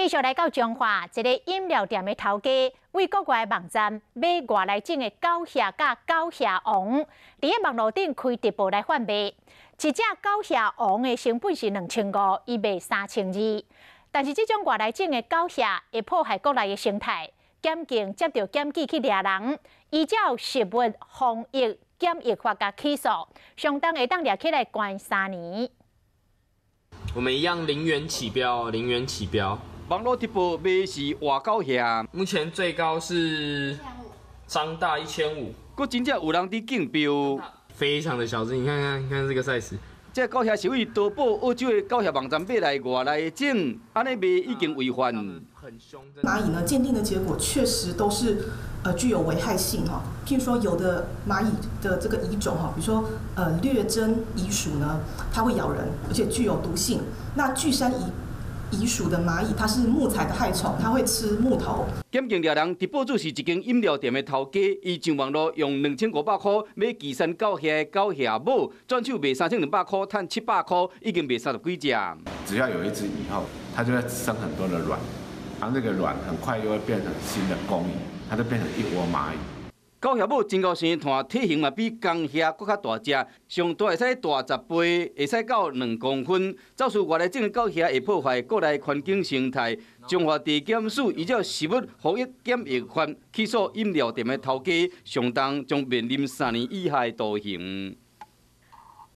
繼續來到彰化，一个飲料店的頭家為國外網站買外來種的狗鴞佮狗鴞王，佇咧網路頂開直播來販賣。一隻狗鴞王的成本是2500，伊賣3200。但是這種外來種的狗鴞會破壞國內的生態，檢警接著檢舉去掠人，依照食物防疫檢疫法共起訴，上重會當掠起來關3年。我們一樣0元起標，0元起標。網路直播賣是活狗鴞，目前最高是張大1500，閣真正有人佇競標，非常的小隻，你看看，你看這個 size。這狗鴞是為淘寶澳洲的狗鴞網站買來外來種，按呢賣已經違法。螞蟻呢，鑑定的結果確實都是具有危害性哈。譬如說，有的螞蟻的這個蟻種哈，比如說掠針蟻屬呢，它會咬人，而且具有毒性。那巨山蟻蟻屬的螞蟻，它是木材的害蟲，它會吃木頭。檢警掠人，佇報紙是一間飲料店的頭家，伊上網路用2500塊買岐山狗鴞的狗鴞母，轉手賣3200塊，趁700塊，已經賣30幾隻。只要有一隻以後，它就會生很多的卵，然後那個卵很快又會變成新的工蟻，它就變成一窩螞蟻。狗鴞母真𠢕生湠，體型嘛比公鴞閣較大隻，上大會使大10倍，會使到2公分。走私外來種的狗鴞會破壞國內環境生態。彰化地檢署依照食物防疫檢疫法起訴飲料店的頭家，上重將面臨3年以下的徒刑。